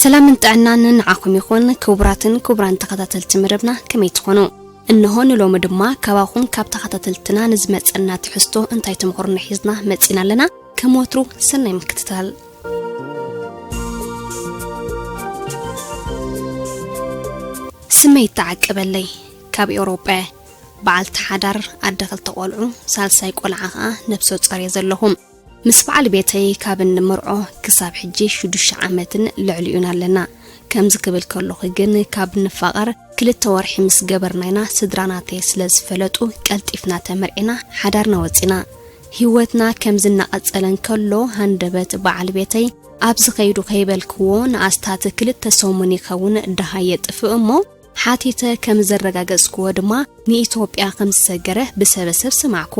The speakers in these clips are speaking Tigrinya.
ሰላምን ጥዕናን ንዓኹም ይኹን። ክቡራትን ክቡራን ተኸታተልቲ መደብና፣ ከመይ ትኾኑ? እንሆ ንሎሚ ድማ ካባኹም ካብ ተኸታተልትና ንዝመጸና ትሕዝቶ እንታይ ተምኽሮና ሒዝና መጺና ኣለና። ከም ወትሩ ሰናይ ምክትታል። ስመይ ተዓቀበለይ፣ ካብ ኤውሮጳ፣ በዓልቲ ሓዳር፣ ኣደ ክልተ ቆልዑ፣ ሳልሳይ ቆልዓ ኸኣ ነብሰ ጾር እየ ዘለኹ። ምስ በዓል ቤተይ ካብ እንምርዖ ክሳብ ሕጂ ሽዱሽተ ዓመትን ልዕሊኡን ኣለና። ከምዚ ክብል ከለኹ ግን፣ ካብ ንፋቐር ክልተ ወርሒ ምስ ገበርና ኢና ስድራናተይ ስለ ዝፈለጡ ቀልጢፍና ተመርዒና ሓዳርና ወጺና። ህይወትና ከምዚ እናቐጸለ እንከሎ፣ ሃንደበት በዓል ቤተይ ኣብዚ ኸይዱ ከይበልክዎ ንኣስታት ክልተ ሰሙን ይኸውን ደሃይ የጥፍእ እሞ፣ ሓቲተ ከም ዘረጋገጽክዎ ድማ ንኢትዮጵያ ከም ዝሰገረ ብሰበሰብ ሰማዕኩ።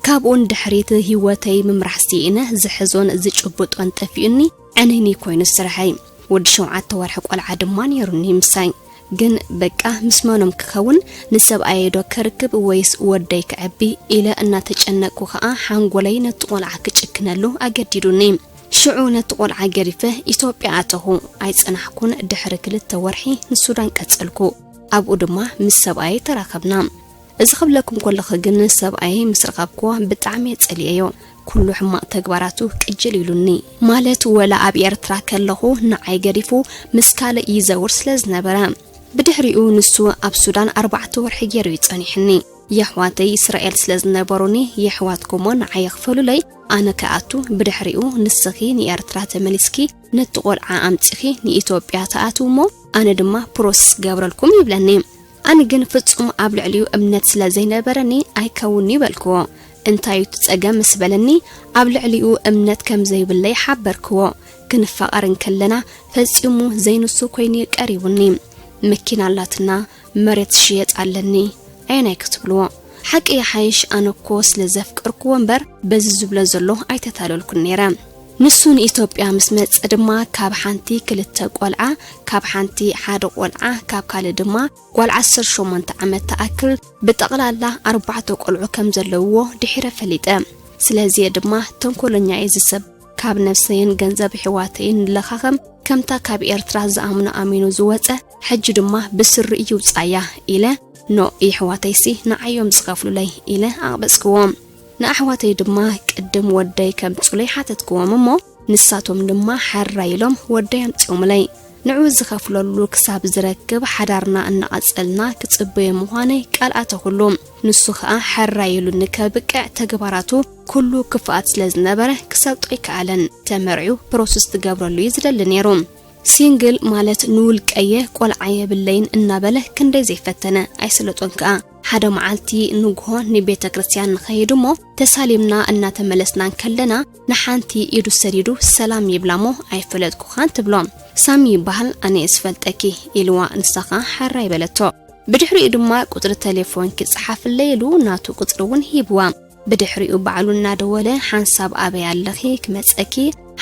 ካብኡ ንድሕሪት ህይወተይ ምምራሕ ስኢነ፣ ዝሕዞን ዝጭብጦን ጠፊኡኒ፣ ዕንህኒ ኮይኑ ስርሐይ። ወዲ ሸውዓተ ወርሒ ቆልዓ ድማ ነይሩኒ ምሳይ። ግን በቃ ምስ መኖም ክኸውን፣ ንሰብኣየይ ዶ ከርክብ ወይስ ወደይ ክዕቢ ኢለ እናተጨነቅኩ ከኣ ሓንጎለይ ነቲ ቆልዓ ክጭክነሉ ኣገዲዱኒ። ሽዑ ነቲ ቆልዓ ገዲፈ ኢትዮጵያ ኣተኹ። ኣይጸናሕኩን፣ ድሕሪ ክልተ ወርሒ ንሱዳን ቀጸልኩ። ኣብኡ ድማ ምስ ሰብኣየይ ተራኸብና። እዚ ክብለኩም ከለኹ ግን ሰብኣየይ ምስ ረኸብክዎ ብጣዕሚ እየ ጸሊኤዮ። ኩሉ ሕማቕ ተግባራቱ ቅጅል ኢሉኒ። ማለት ወላ ኣብ ኤርትራ ከለኹ ንዓይ ገዲፉ ምስ ካልእ ይዘውር ስለ ዝነበረ። ብድሕሪኡ ንሱ ኣብ ሱዳን ኣርባዕተ ወርሒ ገይሩ እዩ ጸኒሕኒ። የሕዋተይ እስራኤል ስለ ዝነበሩኒ፣ የሕዋትኩሞ ንዓይ ይኽፈሉለይ፣ ኣነ ክኣቱ፣ ብድሕሪኡ ንስኺ ንኤርትራ ተመሊስኪ ነቲ ቆልዓ ኣምጺኺ ንኢትዮጵያ ትኣትዉ እሞ ኣነ ድማ ፕሮሰስ ክገብረልኩም ይብለኒ። ኣነ ግን ፍጹም ኣብ ልዕሊኡ እምነት ስለ ዘይነበረኒ ኣይከውን'ዩ በልክዎ። እንታይ እዩ እቲ ጸገም ምስ በለኒ ኣብ ልዕሊኡ እምነት ከም ዘይብለይ ሓበርክዎ። ክንፋቐር እንከለና ፈጺሙ ዘይንሱ ኮይኑ ቀሪቡኒ። መኪና ኣላትና፣ መሬት ሽየጥ ኣለኒ፣ ኣየናይ ክትብልዎ? ሓቂ ይሓይሽ ኣነ እኮ ስለ ዘፍቀርክዎ እምበር በዚ ዝብሎ ዘሎ ኣይተታለልኩን ነይረ። ንሱ ንኢትዮጵያ ምስ መጸ ድማ ካብ ሓንቲ ክልተ ቆልዓ፣ ካብ ሓንቲ ሓደ ቆልዓ፣ ካብ ካልእ ድማ ጓል ዓሰርተ ሸሞንተ ዓመት ትኣክል፣ ብጠቕላላ ኣርባዕተ ቆልዑ ከም ዘለውዎ ድሒረ ፈሊጠ። ስለዚ እየ ድማ ተንኮለኛ እየ ዝሰብ። ካብ ነብሰይን ገንዘብ ኣሕዋተይን ንለኻኸም፣ ከምታ ካብ ኤርትራ ዝኣምኖ ኣሚኑ ዝወጸ፣ ሕጂ ድማ ብስሪ እዩ ውጻያ ኢለ፣ ኖ፣ የሕዋተይሲ ንዓዮም ዝኸፍሉለይ ኢለ ኣቕበጽክዎም። ንኣሕዋተይ ድማ ቅድም ወደይ ከምጹለይ ሓተትክዎም እሞ፣ ንሳቶም ድማ ሕራይ ኢሎም ወደይ ኣምጺኦምለይ። ንዑ ዝኸፍለሉ ክሳብ ዝረክብ ሓዳርና እናቐጸልና ክጽበዮ ምዃነይ ቃል ኣተኹሉ። ንሱ ኸኣ ሕራይ ኢሉኒ ከብቅዕ ተግባራቱ ኩሉ ክፍኣት ስለ ዝነበረ ክሰልጦ ኣይከኣለን። ተመርዕዩ ፕሮሰስ ትገብረሉ እዩ ዝደሊ ነይሩ። ሲንግል ማለት ንውልቀየ ቆልዓ የብለይን እናበለ ክንደይ ዘይፈተነ ኣይሰለጦን ከኣ። ሓደ መዓልቲ ንግሆ ንቤተ ክርስቲያን ንኸይድ እሞ ተሳሊምና እናተመለስና እንከለና ንሓንቲ ኢዱ ሰዲዱ ሰላም ይብላ እሞ ኣይፈለጥኩኻን ትብሎ። ሳሚ ይበሃል ኣነ እየ ዝፈልጠኪ ኢልዋ ንሳ ኸኣ ሓራይ በለቶ። ብድሕሪኡ ድማ ቁጽሪ ተሌፎንኪ ጽሓፍለይ ኢሉ ናቱ ቁጽሪ እውን ሂብዋ። ብድሕሪኡ ባዕሉ እናደወለ ሓንሳብ ኣበይ ኣለኺ ክመጸኪ፣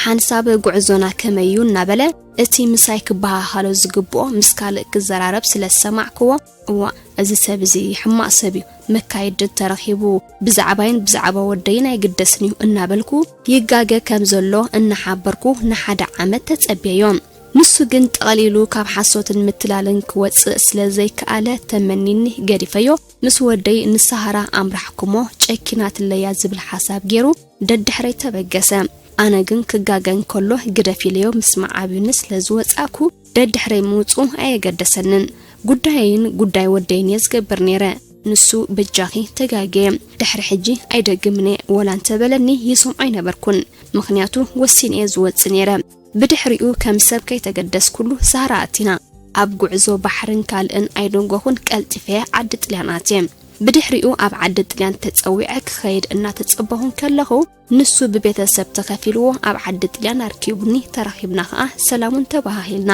ሓንሳብ ጉዕዞና ከመይ እዩ እናበለ እቲ ምሳይ ክበሃሃሎ ዝግብኦ ምስ ካልእ ክዘራረብ ስለ ዝሰማዕክዎ፣ እዋእ እዚ ሰብ እዚ ሕማቕ ሰብ እዩ፣ መካይድ ተረኺቡ ብዛዕባይን ብዛዕባ ወደይን ኣይግደስን እዩ እናበልኩ ይጋገ ከም ዘሎ እናሓበርኩ ንሓደ ዓመት ተጸብየዮ። ንሱ ግን ጠቕሊሉ ካብ ሓሶትን ምትላልን ክወጽእ ስለ ዘይከኣለ ተመኒኒ ገዲፈዮ። ምስ ወደይ ንሳሃራ ኣምራሕኩሞ ጨኪናትለያ ዝብል ሓሳብ ገይሩ ደድሕረይ ተበገሰ። ኣነ ግን ክጋገ እንከሎ ግደፍ ኢለዮ ምስማዕ ኣብዩኒ ስለ ዝወጻእኩ ደድሕረይ ምውጽኡ ኣየገደሰንን። ጉዳየይን ጉዳይ ወደይን እየ ዝገብር ነይረ። ንሱ በጃኺ ተጋግየ፣ ድሕሪ ሕጂ ኣይደግምን እየ ወላ እንተበለኒ ይሰምዖ ኣይነበርኩን። ምኽንያቱ ወሲነ እየ ዝወጽእ ነይረ። ብድሕሪኡ ከም ሰብ ከይተገደስኩሉ ሳህራ ኣቲና። ኣብ ጉዕዞ ባሕርን ካልእን ኣይደንጎኹን ቀልጢፈ ዓዲ ጥልያን ኣትየ። ብድሕሪኡ ኣብ ዓዲ ጥልያን ተጸዊዐ ክኸይድ እናተጸበኹን ከለኹ ንሱ ብቤተሰብ ተኸፊልዎ ኣብ ዓዲ ጥልያን ኣርኪቡኒ ተራኺብና ኸኣ ሰላሙን ተባሃሂልና።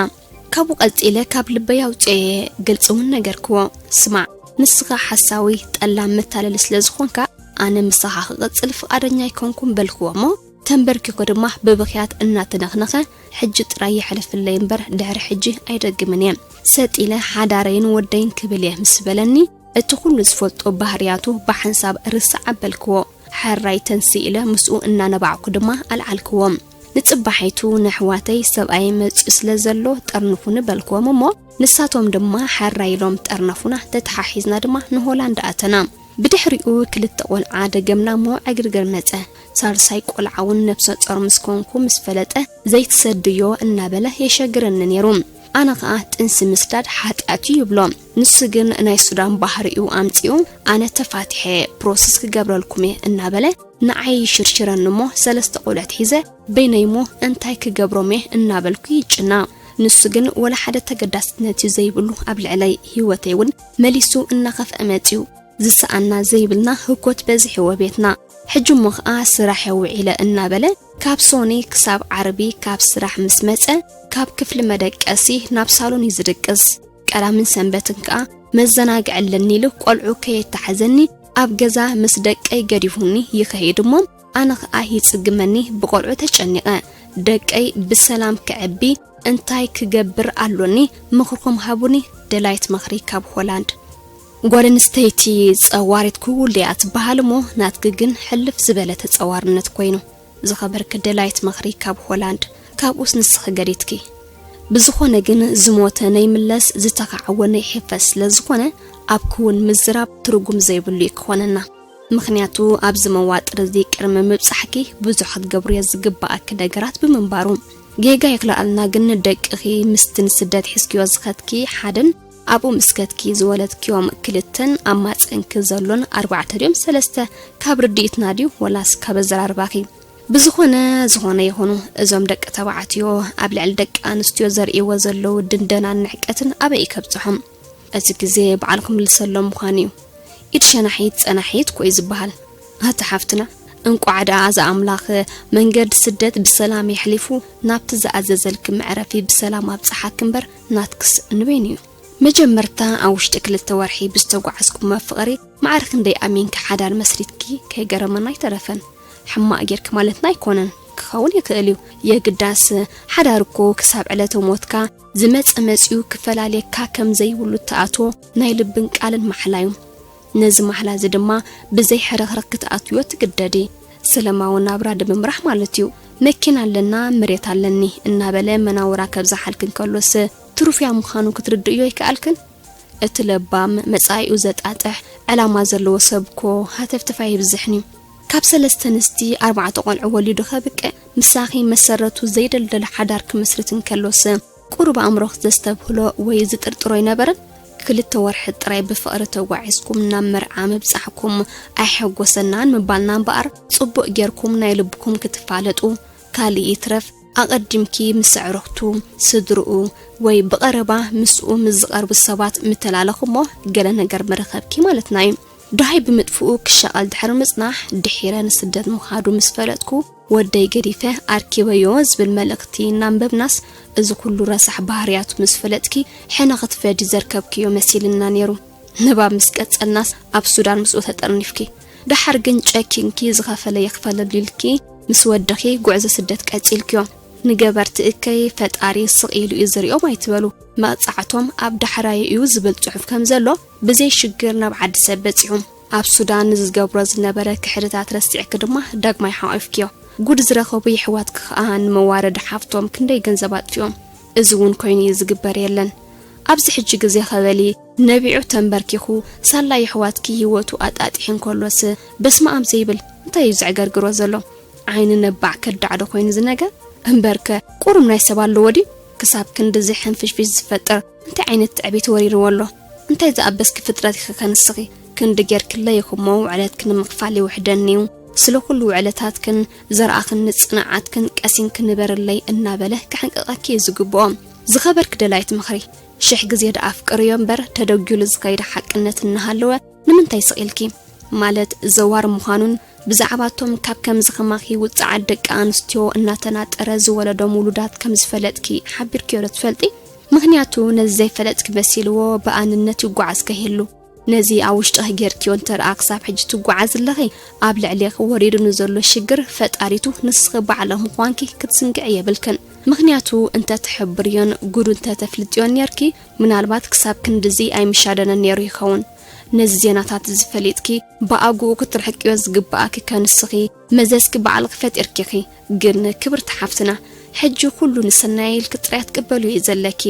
ካብኡ ቀጺለ ካብ ልበይ ኣውጽኤ ግልጺ እውን ነገርክዎ። ስማዕ ንስኻ ሓሳዊ ጠላም መታለሊ ስለ ዝኾንካ ኣነ ምሳኻ ክቕጽል ፍቓደኛ ኣይኮንኩን በልክዎ እሞ ተንበርኪኹ ድማ ብብኽያት እናተነኽነኸ ሕጂ ጥራይ የሕልፍለይ እምበር ድሕሪ ሕጂ ኣይደግምን እየ። ሰጥ ኢለ ሓዳረይን ወደይን ክብል እየ ምስ በለኒ እቲ ኩሉ ዝፈልጦ ባህርያቱ ብሓንሳብ ርስዕ ኣበልክዎ። ሕራይ ተንሲ ኢለ ምስኡ እናነባዕኩ ድማ ኣልዓልክዎ። ንጽባሒቱ ንኣሕዋተይ ሰብኣይ መጺኡ ስለ ዘሎ ጠርንፉኒ በልክዎም እሞ፣ ንሳቶም ድማ ሕራይ ኢሎም ጠርነፉና፣ ተተሓሒዝና ድማ ንሆላንድ ኣተና። ብድሕሪኡ ክልተ ቆልዓ ደገምና እሞ ዕግርግር መጸ። ሳልሳይ ቆልዓ እውን ነብሰ ጾር ምስ ኮንኩ ምስ ፈለጠ ዘይትሰድዮ እናበለ የሸግረኒ ነይሩ። ኣነ ኸኣ ጥንሲ ምስዳድ ሓጢኣት እዩ ይብሎ። ንሱ ግን ናይ ሱዳን ባህሪኡ ኣምጺኡ ኣነ ተፋቲሐ ፕሮሰስ ክገብረልኩም እየ እናበለ ንዓይ ይሽርሽረኒ እሞ ሰለስተ ቆልዑት ሒዘ በይነይ እሞ እንታይ ክገብሮም እየ እናበልኩ ይጭና። ንሱ ግን ወላ ሓደ ተገዳስነት እዩ ዘይብሉ ኣብ ልዕለይ። ህይወተይ እውን መሊሱ እናኸፍአ መጺኡ። ዝሰኣና ዘይብልና ህኮት በዚሕዎ ቤትና። ሕጂ እሞ ኸኣ ስራሕ ውዒለ እናበለ ካብ ሶኒ ክሳብ ዓርቢ ካብ ስራሕ ምስ መጸ ካብ ክፍሊ መደቀሲ ናብ ሳሎን እዩ ዝድቅስ። ቀዳምን ሰንበትን ከኣ መዘናግዒ ኣለኒ ኢሉ ቆልዑ ከየተሓዘኒ ኣብ ገዛ ምስ ደቀይ ገዲፉኒ ይኸይድ እሞ ኣነ ኸኣ ይጽግመኒ ብቆልዑ ተጨኒቐ። ደቀይ ብሰላም ክዕቢ እንታይ ክገብር ኣሎኒ? ምኽርኩም ሃቡኒ። ደላይት ምኽሪ ካብ ሆላንድ። ጓል ኣንስተይቲ ጸዋሪት ክውል እያ ትበሃል እሞ ናትኪ ግን ሕልፍ ዝበለ ተጸዋርነት ኮይኑ። ዝኸበርኪ ደላይት ምኽሪ ካብ ሆላንድ፣ ካብኡስ ንስኺ ገዲትኪ። ብዝኾነ ግን ዝሞተ ነይምለስ ዝተኻዕወ ነይሕፈስ ስለ ዝኾነ ኣብ ክውን ምዝራብ ትርጉም ዘይብሉ እዩ ክኾነና። ምኽንያቱ ኣብዚ መዋጥር እዚ ቅድሚ ምብጻሕኪ ብዙሕ ክትገብርዮ ዝግብኣኪ ነገራት ብምንባሩ። ጌጋ ይኽልኣልና ግን ደቅኺ ምስቲ ንስደት ሒዝክዮ ዝኸድኪ ሓደን ኣብኡ ምስ ከድኪ ዝወለድክዮም ክልተን ኣብ ማጸንኪ ዘሎን ኣርባዕተ ድዮም ሰለስተ ካብ ርድኢትና ድዩ ወላስ ካብ ኣዘራርባኺ? ብዝኾነ ዝኾነ ይኹኑ እዞም ደቂ ተባዕትዮ ኣብ ልዕሊ ደቂ ኣንስትዮ ዘርእይዎ ዘለዉ ድንደናን ንዕቀትን ኣበይ እዩ ከብጽሖም? እቲ ግዜ በዓል ክምልሰሎም ምዃኑ እዩ። ኢድ ሸናሒት ጸናሒት እኮ እዩ ዝበሃል። ኣቲ ሓፍትና፣ እንቋዕ ደኣ እዛ ኣምላኽ መንገዲ ስደት ብሰላም የሕሊፉ ናብቲ ዝኣዘዘልኪ መዕረፊ ብሰላም ኣብጽሓኪ እምበር ናትክስ ንበይኑ እዩ። መጀመርታ ኣብ ውሽጢ ክልተ ወርሒ ብዝተጓዓዝኩሞ ፍቕሪ ማዕረ ክንደይ ኣሚንኪ ሓዳር መስሪትኪ ከይገረመና ኣይተረፈን። ሕማቕ ጌርኪ ማለትና ኣይኮነን፣ ክኸውን ይኽእል እዩ። የግዳስ ሓዳር እኮ ክሳብ ዕለተ ሞትካ ዝመጸ መጺኡ ክፈላልየካ ከም ዘይብሉ እትኣትዎ ናይ ልብን ቃልን ማሕላ እዩ። ነዚ ማሕላ እዚ ድማ ብዘይ ሕርኽርኽ ክትኣትውዮ ትግደዲ። ሰለማዊ ናብራ ንምምራሕ ማለት እዩ። መኪና ኣለና፣ መሬት ኣለኒ እናበለ መናውራ ከብዝሓልኪ እንከሎስ ትሩፍያ ምዃኑ ክትርድእዮ ኣይከኣልክን? እቲ ለባም መጻኢኡ ዘጣጥሕ ዕላማ ዘለዎ ሰብ እኮ ሃተፍተፍ ኣይብዝሕን እዩ። ካብ ሰለስተ ኣንስቲ ኣርባዕተ ቆልዑ ወሊዱ ከብቅዕ ምሳኺ መሰረቱ ዘይደልደለ ሓዳር ክምስርት እንከሎስ ቁሩብ ኣእምሮኽ ዘስተብህሎ ወይ ዝጥርጥሮ ኣይነበረን? ክልተ ወርሒ ጥራይ ብፍቕሪ ተጓዒዝኩም ናብ መርዓ ምብጻሕኩም ኣየሐጎሰናን ምባልና እምበኣር ጽቡቕ ጌርኩም ናይ ልብኩም ክትፋለጡ ካልእ ይትረፍ ኣቐዲምኪ ምስ ኣዕሩኽቱ፣ ስድርኡ ወይ ብቐረባ ምስኡ ምስ ዝቐርቡ ሰባት ምተላለኹ እሞ ገለ ነገር ምረኸብኪ ማለትና እዩ። ደሃይ ብምጥፍኡ ክሻቐል ድሕሪ ምጽናሕ ድሒረ ንስደት ምኻዱ ምስ ፈለጥኩ ወደይ ገዲፈ ኣርኪበዮ ዝብል መልእኽቲ እናንበብናስ እዚ ኩሉ ረሳሕ ባህርያቱ ምስ ፈለጥኪ ሕነ ክትፈዲ ዘርከብክዮ መሲልና ነይሩ። ንባብ ምስ ቀጸልናስ ኣብ ሱዳን ምስኡ ተጠርኒፍኪ። ደሓር ግን ጨኪንኪ ዝኸፈለ ይኽፈለሉ ኢልኪ ምስ ወድኺ ጉዕዞ ስደት ቀጺልክዮ። ንገበርቲ እከይ ፈጣሪ ስቕ ኢሉ እዩ ዝሪኦም ኣይትበሉ። መቕጻዕቶም ኣብ ዳሕራይ እዩ ዝብል ጽሑፍ ከም ዘሎ ብዘይ ሽግር ናብ ዓዲ ሰብ በጺሑ። ኣብ ሱዳን ንዝገብሮ ዝነበረ ክሕደታት ረሲዕኪ ድማ ዳግማይ ሓቒፍክዮ። ጉድ ዝረኸቡ የሕዋትኪ ከኣ ንመዋረዲ ሓፍቶም ክንደይ ገንዘብ ኣጥፊኦም። እዚ እውን ኮይኑ እዩ ዝግበር የለን። ኣብዚ ሕጂ ግዜ ኸበሊ ነቢዑ ተንበርኪኹ ሳላ የሕዋትኪ ህይወቱ ኣጣጢሑ እንከሎስ በስመኣም ዘይብል እንታይ እዩ ዘዕገርግሮ ዘሎ? ዓይኒ ነባዕ ከዳዕ ዶ ኮይኑ እዚ ነገር? እምበርከ ቁሩብ ናይ ሰብ ኣለዎ ድዩ? ክሳብ ክንድዚ ሕንፍሽፍሽ ዝፈጥር እንታይ ዓይነት ትዕቢት ወሪርዎ ኣሎ? እንታይ ዝኣበስኪ ፍጥረት ኢኺ ከ ንስኺ? ክንዲ ጌርክለይ ኢኹሞ ውዕለትኪ ንምኽፋል ይውሕደኒ እዩ። ስለ ኩሉ ውዕለታትክን ዘርኣኽኒ ጽንዓትክን ቀሲንኪ ንበርለይ እናበለ ክሕንቅቐኪ እዩ ዝግብኦ። ዝኸበርኪ ደላይት ምኽሪ፣ ሽሕ ግዜ ደኣ ኣፍቅርዮ እምበር ተደጒሉ ዝኸይድ ሓቅነት እናሃለወ ንምንታይ ስቕ ኢልኪ? ማለት ዘዋር ምዃኑን ብዛዕባቶም ካብ ከምዚ ከማኺ ውጽዓት ደቂ ኣንስትዮ እናተናጠረ ዝወለዶም ውሉዳት ከም ዝፈለጥኪ ሓቢርክዮ ዶ ትፈልጢ? ምኽንያቱ ነዚ ዘይፈለጥኪ መሲልዎ ብኣንነት ይጓዓዝ ከይህሉ። ነዚ ኣብ ውሽጥኺ ጌርክዮ እንተ ደኣ ክሳብ ሕጂ ትጓዓዚ ኣለኺ፣ ኣብ ልዕሌኺ ወሪዱ ንዘሎ ሽግር ፈጣሪቱ ንስኺ ባዕልኺ ምዃንኪ ክትዝንግዒ የብልክን። ምኽንያቱ እንተ ትሕብርዮን ጉዱ እንተ ተፍልጥዮን ኔርኪ፣ ምናልባት ክሳብ ክንድዚ ኣይምሻደነን ኔሩ ይኸውን። ነዚ ዜናታት እዚ ፈሊጥኪ ብኣግኡ ክትርሕቅዮ ዝግብኣኪ ከንስኺ መዘዝኪ ባዕልኺ ፈጢርኪኺ። ግን ክብርቲ ሓፍትና፣ ሕጂ ኩሉ ንሰናይ ኢልኪ ጥራይ ክትቅበልዮ እዩ ዘለኪ።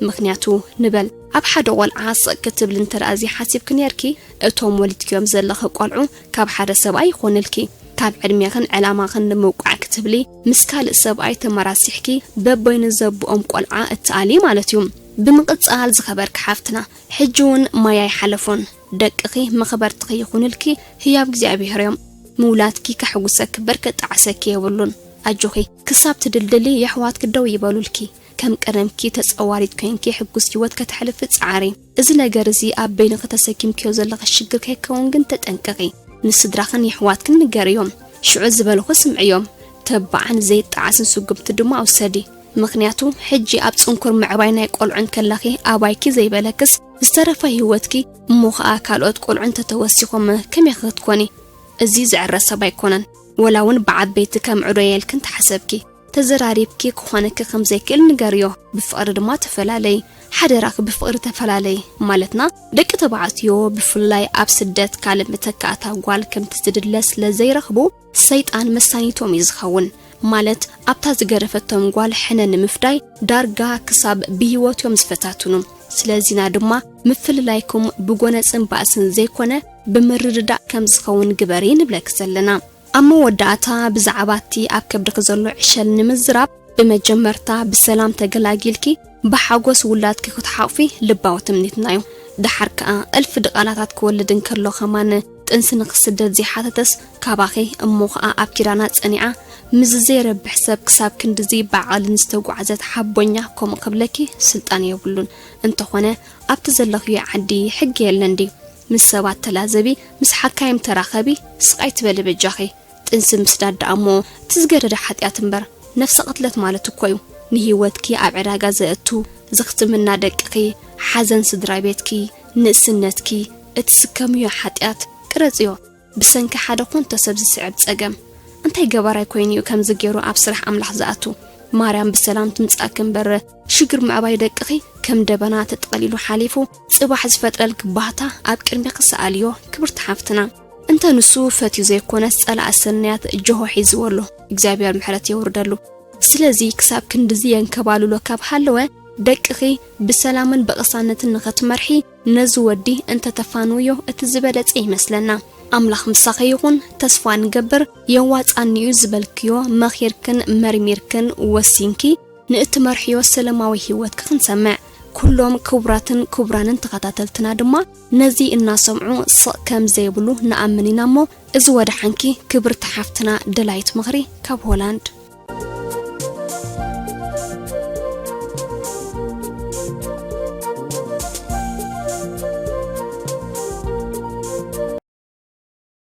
ምኽንያቱ ንበል ኣብ ሓደ ቆልዓ ስቕ ክትብሊ እንተ ደኣ ዘይሓሲብኪ ነርኪ፣ እቶም ወሊድክዮም ዘለኺ ቆልዑ ካብ ሓደ ሰብኣይ ይኾንልኪ። ካብ ዕድሜኽን ዕላማኽን ንምውቃዕ ክትብሊ ምስ ካልእ ሰብኣይ ተመራሲሕኪ በበይኑ ዘብኦም ቆልዓ እትኣሊ ማለት እዩ። ብምቕጻል ዝኸበርኪ ሓፍትና፣ ሕጂ እውን ማይ ኣይሓለፎን። ደቅኺ መኽበርትኺ ይኹንልኪ፣ ህያብ እግዚኣብሔር እዮም። ምውላድኪ ከሕጉሰኪ እምበር ከጣዕሰኪ የብሉን። ኣጆኺ፣ ክሳብ ትድልድሊ የሕዋትኪ ደው ይበሉልኪ። ከም ቀደምኪ ተጸዋሪት ኮይንኪ ሕጉስ ህይወት ከተሕልፊ ጸዓሪ። እዚ ነገር እዚ ኣብ በይንኺ ተሰኪምክዮ ዘለኺ ሽግር ከይከውን ግን ተጠንቀቒ። ንስድራኽን የሕዋትክን ንገርዮም። ሽዑ ዝበልኹ ስምዕዮም። ተባዕን ዘይጠዓስን ስጉምቲ ድማ ውሰዲ። ምኽንያቱ ሕጂ ኣብ ጽንኩር ምዕባይ ናይ ቆልዑ እንከለኺ ኣባይኪ ዘይበለክስ ዝተረፈ ህይወትኪ እሞ ኸኣ ካልኦት ቆልዑ እንተተወሲኾም ከመይ ክትኮኒ? እዚ ዝዕረ ሰብ ኣይኮነን። ወላ እውን ብዓበይቲ ከምዕዶ ኢልክን ተሓሰብኪ። ተዘራሪብኪ ክኾነኪ ከም ዘይክእል ንገርዮ። ብፍቕሪ ድማ ተፈላለዪ። ሓደራኺ ብፍቕሪ ተፈላለዪ። ማለትና ደቂ ተባዕትዮ ብፍላይ ኣብ ስደት ካልእ መተካእታ ጓል ከምቲ ዝድለ ስለ ዘይረኽቡ ሰይጣን መሳኒቶም እዩ ዝኸውን። ማለት ኣብታ ዝገደፈቶም ጓል ሕነ ንምፍዳይ ዳርጋ ክሳብ ብህይወት እዮም ዝፈታትኑ። ስለዚና ድማ ምፍልላይኩም ብጎነጽን ባእስን ዘይኮነ ብምርድዳእ ከም ዝኸውን ግበሪ ንብለኪ ዘለና። ኣብ መወዳእታ ብዛዕባ እቲ ኣብ ከብድኺ ዘሎ ዕሸል ንምዝራብ፣ ብመጀመርታ ብሰላም ተገላጊልኪ ብሓጎስ ውላድኪ ክትሓቑፊ ልባዊ ትምኒትና እዩ። ደሓር ከኣ እልፊ ድቓላታት ክወልድ እንከሎ ከማን ጥንሲ ንኽስደድ ዘይሓተተስ ካባኺ እሞ ኸኣ ኣብ ኪዳና ጸኒዓ ምስ ዘይረብሕ ሰብ ክሳብ ክንድዚ ብዓቕልን ዝተጓዕዘት ሓቦኛ ከምኡ ክብለኪ ስልጣን የብሉን። እንተኾነ ኣብቲ ዘለኽዮ ዓዲ ሕጊ የለን ድዩ? ምስ ሰባት ተላዘቢ፣ ምስ ሓካይም ተራኸቢ፣ ስቕ ኣይትበሊ በጃኺ። ጥንሲ ምስዳድ ደኣ እሞ እቲ ዝገደደ ሓጢኣት እምበር ነፍሰ ቅትለት ማለት እኮ እዩ። ንህይወትኪ ኣብ ዕዳጋ ዘእቱ፣ ዘኽትምና ደቅኺ፣ ሓዘን ስድራ ቤትኪ፣ ንእስነትኪ፣ እትስከምዮ ሓጢኣት ቅረጽዮ። ብሰንኪ ሓደ ኮንቶ ሰብ ዝስዕብ ጸገም እንታይ ገባራይ ኮይኑ እዩ ከምዚ ገይሩ ኣብ ስራሕ ኣምላኽ ዝኣቱ? ማርያም ብሰላም ትምጻእኪ እምበር ሽግር ምዕባይ ደቅኺ ከም ደበና ተጠቕሊሉ ሓሊፉ ጽባሕ ዝፈጥረልኪ ባህታ ኣብ ቅድሚኺ ሰኣልዮ ክብርቲ ሓፍትና። እንተ ንሱ ፈትዩ ዘይኮነስ ጸላእ ሰናያት ጆሆ ሒዝዎ ኣሎ፣ እግዚኣብሔር ምሕረት የውርደሉ። ስለዚ ክሳብ ክንድዚ የንከባልሎ ካብ ሃለወ ደቅኺ ብሰላምን ብቕሳነትን ንኸትመርሒ ነዚ ወዲ እንተተፋንውዮ እቲ ዝበለጸ ይመስለና። ኣምላኽ ምሳኺ ይኹን፣ ተስፋ ንገብር የዋጻኒ እዩ ዝበልክዮ መኺርክን መርሚርክን ወሲንኪ ንእትመርሕዮ ሰለማዊ ህይወትኪ ክንሰምዕ። ኩሎም ክቡራትን ክቡራንን ተኸታተልትና ድማ ነዚ እናሰምዑ ስቕ ከም ዘይብሉ ንኣምን ኢና እሞ እዚ ወደሓንኪ ክብርቲ ሓፍትና ደላይት ምኽሪ ካብ ሆላንድ።